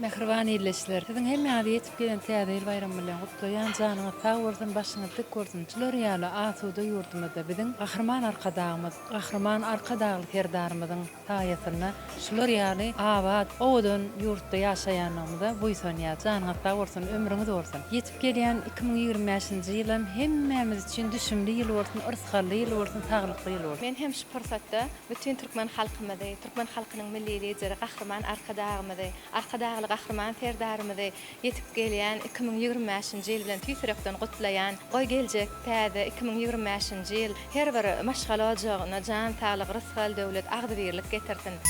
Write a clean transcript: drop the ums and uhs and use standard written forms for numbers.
Mähriban ildeşler! Siziň hemmäňizi ýetip gelen Täze ýyl baýramy bilen gutlaýan, janyňyz sag bolsun, başyňyz dik bolsun! Şular ýaly asuda ýurdumyzda biziň Gahryman Arkadagymyz, Gahryman Arkadagly Serdarymyzyň saýasynda şular ýaly abat, owadan ýurtda ýaşaýanlygymyza buýsanýas. Janyňyz sag bolsun, ömrüňiz bolsun! Ýetip gelýän 2025-nji ýylam hemmämiz üçin düşümli ýyl bolsun, yrsgally ýyl bolsun, saglykly ýyl bolsun! Men hem şu pursatda bütin türkmen halkymyzy, türkmen halkynyň Milli Lideri Gahryman Arkadagymyzy, Arkadagly Gahryman Serdarymyzy ýetip gelýän 2025-nji ýyl bilen tüýs ýürekden gutlaýan. Goý geljek täze 2025-nji ýyl her bir maşgala ojagyna jan saglyk, rysgal-döwlet, agzybirlik getirsin!